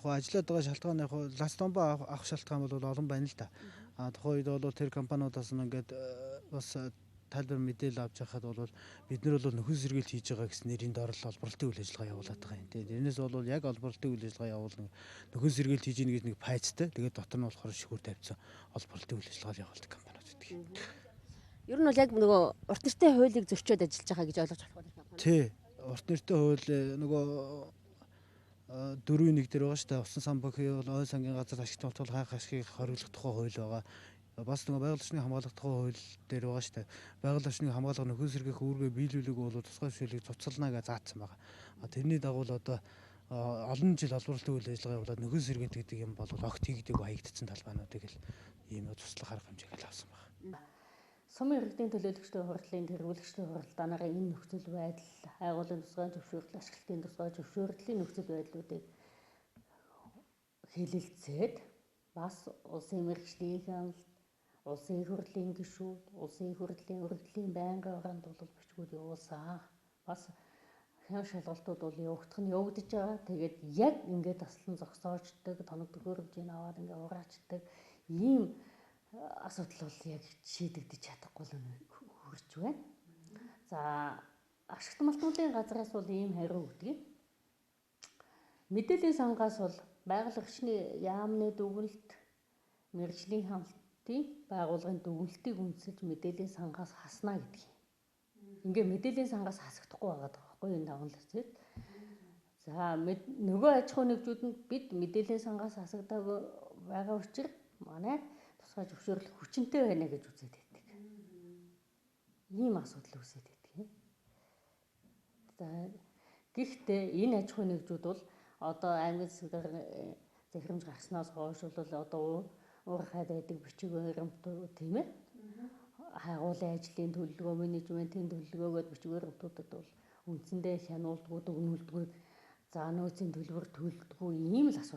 Ажиллаад байгаа шалтгаан яг ластомба авах шалтгаан бол олон байна л да. А тухайн үед бол тэр компаниудаас нь ингээд бас тайлбар мэдээлэл авч байхад бол бид нар бол нөхөн сэргийлт хийж байгаа гэсэн нэрийн доор л олборлтын үйл ажиллагаа явуулаад байгаа юм. Тэгээд тэрнээс бол яг олборлтын үйл ажиллагаа явуулна, нөхөн сэргийлт хийж ийн гэж нэг пайцтай. Тэгээд дотор нь болохоор шигүүр тавьсан олборлтын үйл ажиллагаа явуулдаг компаниуд байдаг. Ер нь бол яг нөгөө урт нэртэй хуулийг зөрчөөд ажиллаж байгаа гэж ойлгож болох уу? Тий. Урт нэртэй хууль нөгөө 4-1 дээр байгаа шүү дээ. Усан сан бүхий бол ой сангийн газар ашигт болтол хайх ашигыг хориглох тухай хууль байгаа. Бас нөгөө байгаль орчныг хамгаалах тухай хууль дээр байгаа шүү дээ. Байгаль орчныг хамгаалах, нөхөн сэргээх үүргээ биелүүлэх бол тусгай зөвшөөрлийг цуцална гэж заасан байгаа. Тэрний дагуу л одоо олон жил олборлолтын үйл ажиллагаа явуулаад нөхөн сэргээнт гэдэг юм бол огт хийгдээгүй хаягдсан талбайнуудыг л ийм туслах арга хэмжээг л авсан байна. Сумын иргэдийн төлөөлөгчдийн хурлын тэргүүлэгчдийн хуралдаанаараа энэ нөхцөл байдал, агуулгын тусгай зөвшөөрөл, ашиглалтын тусгай зөвшөөрлийн нөхцөл байдлуудыг хэлэлцээд бас улсын мэргэжлийн хяналт, улсын их хурлын гишүүд, улсын их хурлын өргөдлийн байнгын ороонд бол бичгүүд явуулсан. Бас хян шалгалтууд бол явагдах нь явагдаж байгаа. Тэгээд яг ингээд таслан зогсоочдөг, тоног төхөөрөмжийг аваад ингээд ураачдаг ийм асуудал бол яг шийдэгдэж чадахгүй л хөрч байна. За, ашигт малтуулын газраас бол ийм хариу өгдөг. Мэдээллийн сангаас бол байгаль орчны яамны дүгнэлт, мэргэжлийн хяналтын байгууллагын дүгнэлтийг үндэслэж мэдээллийн сангаас хасна гэдэг юм. Ингээ мэдээллийн сангаас хасагдахгүй байгаа байхгүй энэ дагуулцад. За, нөгөө аж ахуйн нэгжүүдэнд бид мэдээллийн сангаас хасагдаагүй байгаа учраас манай тусгай зөвшөөрөл хүчинтэй байна гэж үзээд байдаг. Ийм асуудал үүсээд байдаг юм. За, гэхдээ энэ аж ахуйн нэгжүүд бол одоо аймгийн засаг даргын захирамж гарснаас хойш бол одоо уур хайд байдаг бичиг баримтууд, тийм ээ. Хайгуулын ажлын төлөвлөгөө, менежментийн төлөвлөгөөгөөд бичиг баримтуудад бол үндсэндээ хянуулдгүй, дүгнүүлдгүй, за, нөөцийн төлбөр төлдөггүй ийм л асуудал